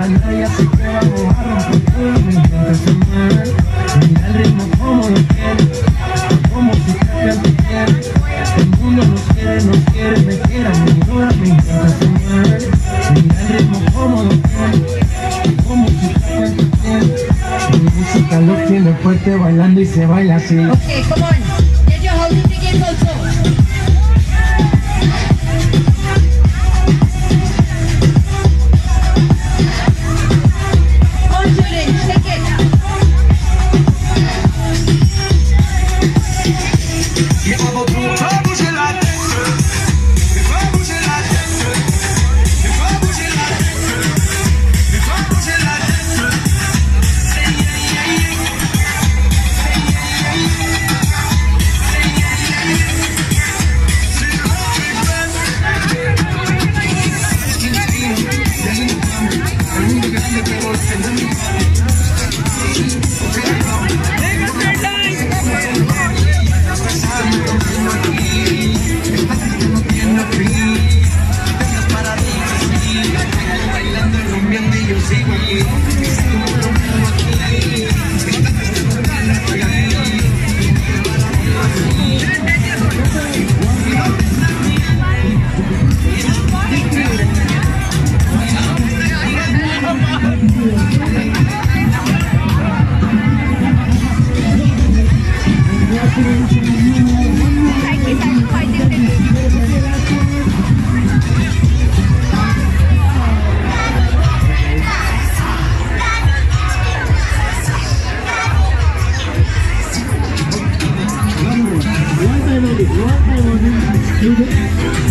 para nadie, así que vamos a romper todo. Mi gente se mueve, mira el ritmo como lo quiere, como si te quiere. El mundo nos quiere, me quiere, me adora. Mi gente se mueve, mira el ritmo como lo quiere, como si te quiere. Mi música lo tiene fuerte bailando y se baila así. Okay, come on. Get your house tickets also.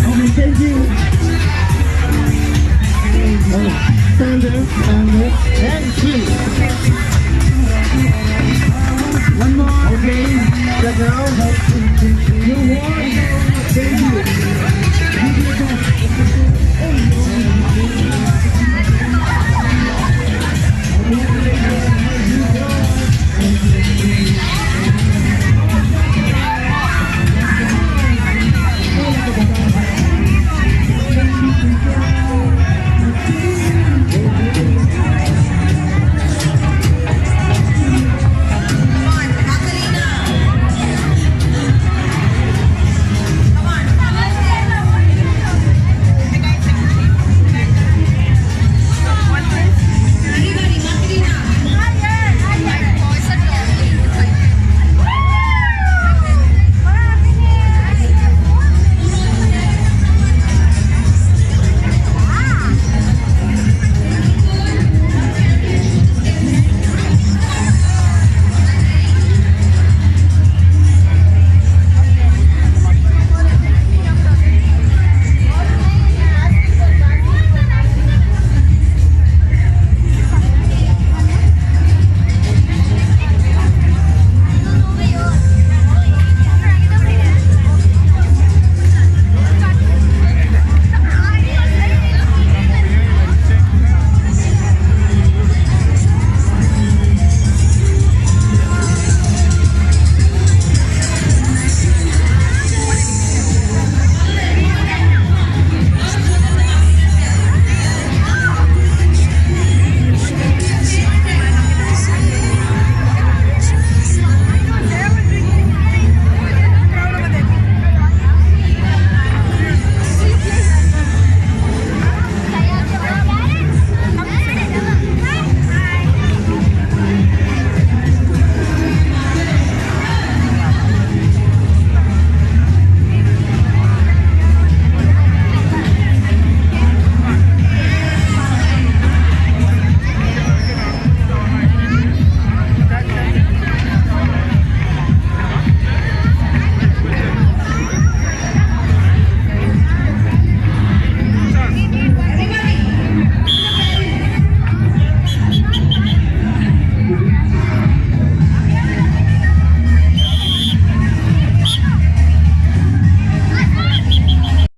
Okay, thank you. Stand there, and three. One more. Okay, check out. You won.